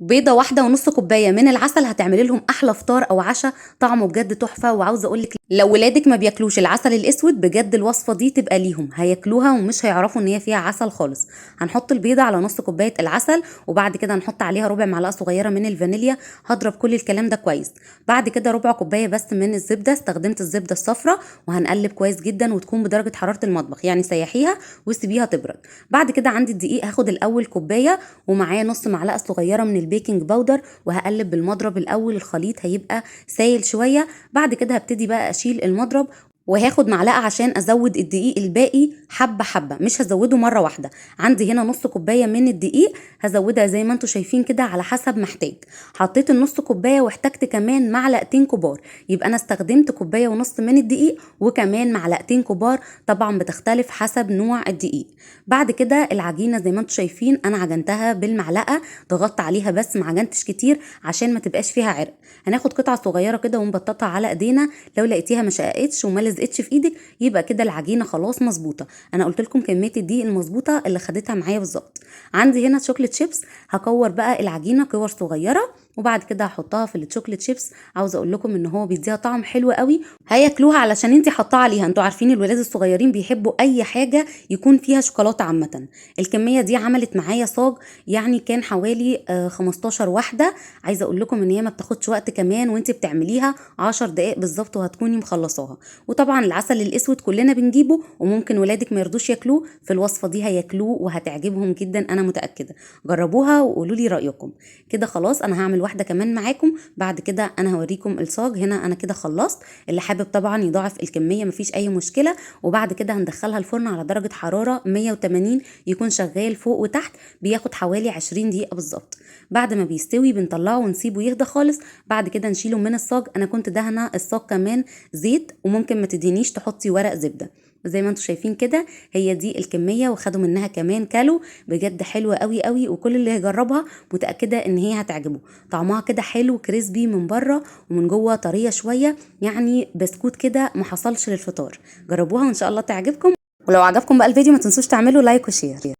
بيضة واحدة ونص كوباية من العسل هتعملي لهم احلى فطار او عشاء، طعمه بجد تحفة. وعاوزه اقول لك لو ولادك ما بياكلوش العسل الاسود بجد الوصفة دي تبقى ليهم، هياكلوها ومش هيعرفوا ان هي فيها عسل خالص. هنحط البيضة على نص كوباية العسل، وبعد كده هنحط عليها ربع معلقه صغيرة من الفانيليا. هضرب كل الكلام ده كويس. بعد كده ربع كوباية بس من الزبدة، استخدمت الزبدة الصفراء، وهنقلب كويس جدا وتكون بدرجة حرارة المطبخ، يعني سيحيها وسيبيها تبرد. بعد كده عندي الدقيق، هاخد الاول كوباية ومعاه نص معلقه صغيرة من ال baking powder، وهقلب بالمضرب الاول، الخليط هيبقى سايل شوية. بعد كده هبتدي بقى اشيل المضرب وهاخد معلقه عشان ازود الدقيق الباقي حبه حبه، مش هزوده مرة واحدة. عندي هنا نص كوباية من الدقيق هزودها زي ما انتم شايفين كده على حسب ما احتاج. حطيت النص كوباية واحتجت كمان معلقتين كبار، يبقى انا استخدمت كوباية ونص من الدقيق وكمان معلقتين كبار، طبعا بتختلف حسب نوع الدقيق. بعد كده العجينة زي ما انتم شايفين انا عجنتها بالمعلقه، ضغطت عليها بس ما عجنتش كتير عشان ما تبقاش فيها عرق. هناخد قطعه صغيرة كده ونبططها على ايدينا، لو لقيتيها ما شققتش وما لزقتش في ايدك يبقى كده العجينة خلاص مظبوطة. انا قلت لكم كمية الدقيق المظبوطه اللي خدتها معايا بالظبط. عندي هنا chocolate chips، هكور بقى العجينة كور صغيرة وبعد كده هحطها في ال chocolate chips. عاوزه اقول لكم ان هو بيديها طعم حلو قوي، هياكلوها علشان انتي حاطاه عليها. انتوا عارفين الولاد الصغيرين بيحبوا اي حاجة يكون فيها شوكولاتة عامة. الكمية دي عملت معايا صاج، يعني كان حوالي 15 واحدة. عايزه اقول لكم ان هي ما بتاخدش وقت كمان، وانتي بتعمليها 10 دقائق بالظبط وهتكوني مخلصاها. وطبعا العسل الاسود كلنا بنجيبه، وممكن ولادك ما يرضوش ياكلوه، في الوصفة دي هياكلوه وهتعجبهم جدا انا متاكدة. جربوها وقولوا لي رايكم. كده خلاص انا هعمل واحدة كمان معاكم، بعد كده انا هوريكم الصاج. هنا انا كده خلصت. اللي حابب طبعا يضاعف الكمية مفيش اي مشكلة. وبعد كده هندخلها الفرن على درجه حرارة 180، يكون شغال فوق وتحت، بياخد حوالي 20 دقيقة بالظبط. بعد ما بيستوي بنطلعه ونسيبه يهدى خالص، بعد كده نشيله من الصاج. انا كنت دهنه الصاج كمان زيت، وممكن ما تدهنيش تحطي ورق زبدة. زي ما انتم شايفين كده هي دي الكمية، وخدوا منها كمان كالو. بجد حلوة قوي قوي، وكل اللي هيجربها متاكدة ان هي هتعجبه. طعمها كده حلو، crispy من بره ومن جوه طرية شوية، يعني بسكوت كده ما حصلش للفطار. جربوها وان شاء الله تعجبكم. ولو عجبكم بقى الفيديو ما تنسوش تعملوا like و share.